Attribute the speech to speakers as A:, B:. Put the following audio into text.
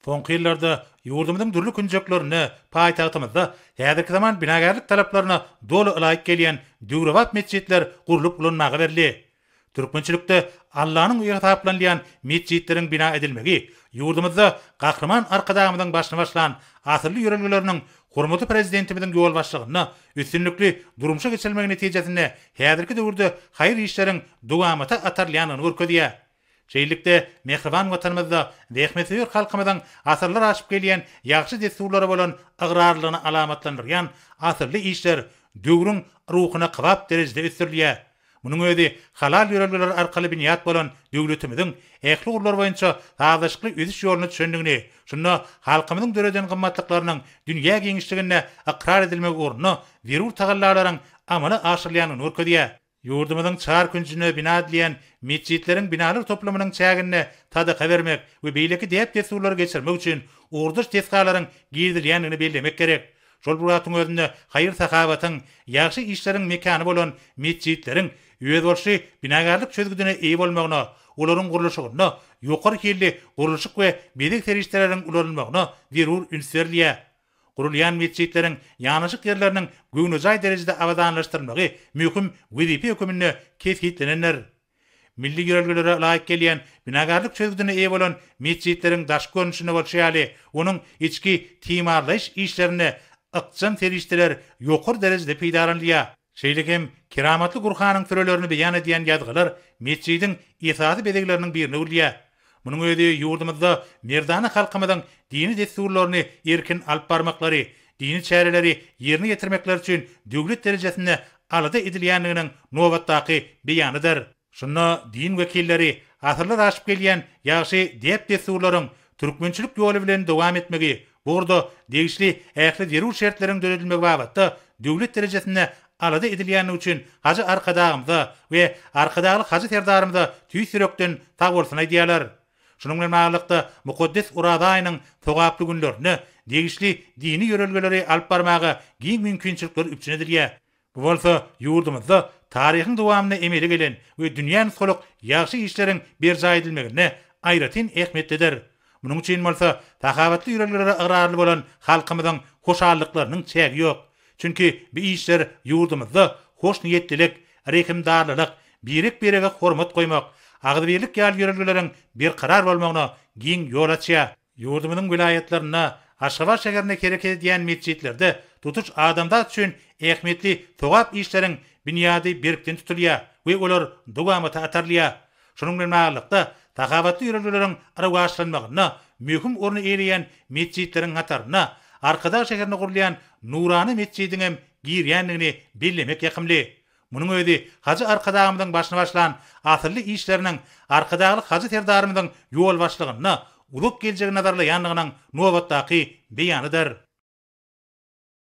A: Soňky ýyllarda ýurdumyzyň dürli künjeklerinde, paýtagtymyzda häzirki zaman binagärlik talaplaryna doly ylaýyk gelýän döwrebap metjitler gurlup ulanmaga berildi. Türkmençilikde Allanyň öýi hasaplanylýan metjitleriň bina edilmegi ýurdumyzda Gahryman Arkadagymyzyň başyny başlan asylly ýörelgeleriniň hormatly Prezidentimiziň ýolbaşçylygynda üstünlikli durmuşa geçirilmegi netijesinde häzirki döwürde haýyr işleriň dowamata atarylýandygyny görkezýär. Şeýlelikde, mähriban Watanymyzda zähmetsöýer halkymyzyň asyrlar aşyp gelýän ýagşy dessurlara bolan ygrarlylygyny alamatlandyrýan asylly işler döwrüň ruhuna kybap derejede ösdürilýär. Munuň özi halal ýörelgeler arkaly binýat bolan döwletimiziň ähli ugurlar boýunça sazlaşykly ösüş ýoluna düşendigini, şunda halkymyzyň döreden gymmatlyklarynyň dünýä giňişliginde ykrar edilmegi ugrunda zerur tagallalaryň amala aşyrylýandygyny görkezýär. Ýurdumyzyň çar künjünde bina edilýän metjitleriň binalar toplumynyň çäginde sadaka bermek we beýleki däp-dessurlary geçirmek üçin ugurdaş desgalaryň girizilýändigini bellemek gerek. Şol bir wagtyň özünde haýyr-sahawatyň, ýagşy işleriň mekany bolan metjitleriň özboluşly binagärlik çözgüdine eýe bolmagyna, olaryň gurluşygynda ýokary hilli gurluşyk we bezeg serişdeleriň ulanylmagyna zerur üns berilýär. Gurulýan metjitleriň ýanaşyk ýerleriniň göwnejaý derejede abadanlaşdyrylmagy möhüm wezipe höküminde kesgitlenendir. Milli ýörelgelere laýyk gelýän binagärlik çözgüdine eýe bolan metjitleriň daşky görnüşinde bolşy ýaly, onuň içki timarlaýyş işlerinde ykjam serişdeler ýokary derejede peýdalanylýar. Şeýle hem keramatly Gurhanyň sürelerini beýan edýän ýazgylar metjidiň esasy bezegleriniň birine öwrülýär. Munuň özi ýurdumyzda merdana halkymyzyň dini dessurlaryny erkin alyp barmaklary, dini çäreleri ýerine ýetirmekleri üçin döwlet derejesinde alada edilýändiginiň nobatdaky beýanydyr. Şunda din wekilleri asyrlar aşyp gelýän ýagşy däp-dessurlaryň türkmençilik ýoly bilen dowam etmegi, bu ugurda degişli ähli zerur şertleriň döredilmegi babatda döwlet derejesinde alada edilýändigi üçin hajy Arkadagymyza we Arkadagly hajy Serdarymyza tüýs ýürekden sagbolsun aýdýarlar. Şunuň bilen baglylykda, mukaddes Oraza aýynyň sogaply günlerinde degişli dini ýörelgeleri alyp barmaga giň mümkinçilikler üpjün edilýär. Bu bolsa ýurdumyzda taryhyň dowamynda emele gelen we dünýä nusgalyk ýagşy işleriň berjaý edilmeginde aýratyn ähmiýetlidir. Munuň üçin bolsa sahawatly ýörelgelere ygrarly bolan halkymyzyň hoşallyklarynyň çägi ýok. Çünki bu işler ýurdumyzda hoşniýetlilik, rehimdarlylyk, birek-birege hormat goýmak, agzybirlik ýaly ýörelgeleriň berkarar bolmagyna giň ýol açýar. Ýurdumyzyň welaýatlarynda, Aşgabat şäherinde hereket edýän metjitlerde tutuş adamzat üçin ähmiýetli sogap işleriň binýady berkden tutulýar we olar dowamata atarylýar. Şunuň bilen baglylykda, sahawatly ýörelgeleriň rowaçlanmagynda möhüm orny eýeleýän metjitleriň hataryna Arkadag şäherinde gurulýan nurana metjidiň hem girýändigini bellemek ýakymly. Munuň özi hajy Arkadagymyzyň başyny başlan asylly işleriniň Arkadagly hajy Serdarymyzyň ýolbaşçylygynda uzak geljegi nazarlaýandygynyň nobatdaky beýanydyr.